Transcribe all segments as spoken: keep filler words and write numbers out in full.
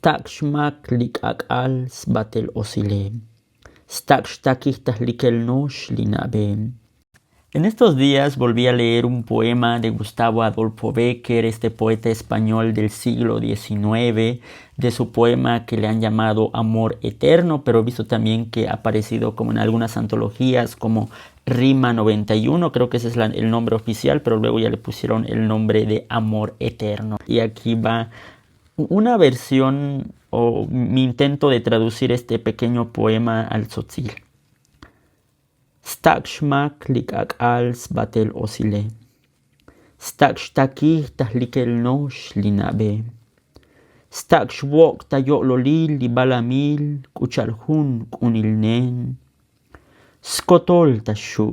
Stak' xmak li k'ak'al sbatel osile. Stak' xtakij ta jlikel nox li na'be. En estos días volví a leer un poema de Gustavo Adolfo Bécquer, este poeta español del siglo diecinueve, de su poema que le han llamado Amor Eterno, pero he visto también que ha aparecido como en algunas antologías como Rima noventa y uno, creo que ese es la- el nombre oficial, pero luego ya le pusieron el nombre de Amor Eterno. Y aquí va una versión o mi intento de traducir este pequeño poema al tzotzil. Stak' xmak li k'ak'al sbatel osile. Stak' xtakij ta jlikel nox li na'be. Stak' xvok' ta yo'lolil li balamil k'u cha'al jun k'unil nen. Skotol ta xu'.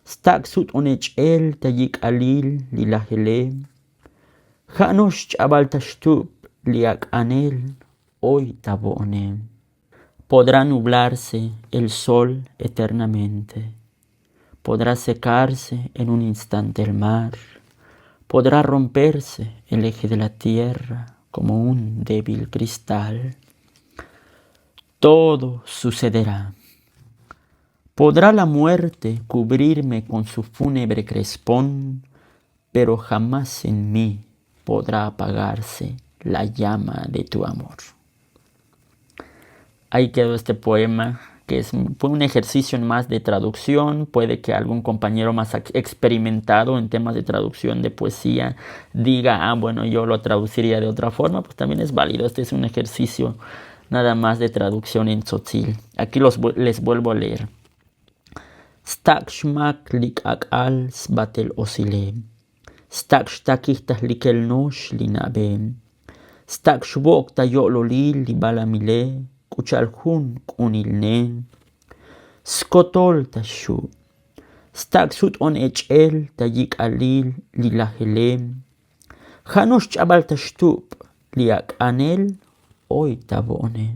Stak' sut'on ech'el ta yik'alil li lajele. Ja' no'ox ch'abal ta xtub li ak'anel oy ta vo'one. Podrá nublarse el sol eternamente. Podrá secarse en un instante el mar. Podrá romperse el eje de la tierra como un débil cristal. Todo sucederá. Podrá la muerte cubrirme con su fúnebre crespón, pero jamás en mí podrá apagarse la llama de tu amor. Ahí quedó este poema, que es, fue un ejercicio más de traducción. Puede que algún compañero más ex- experimentado en temas de traducción de poesía diga, ah, bueno, yo lo traduciría de otra forma, pues también es válido. Este es un ejercicio nada más de traducción en tzotzil. Aquí los, vu- les vuelvo a leer. Stak' xmak li k'ak'al sbatel osile. Stak' xtakij ta jlikel nox li na'be. Stak' xvok' ta yo'lolil li balamile k'u cha'al jun k'unil nen. Skotol ta xu'. Stak' sut'on ech'el ta yik'alil li lajele. Ja' no'ox ch'abal ta xtub li ak'anel oy ta vo'one.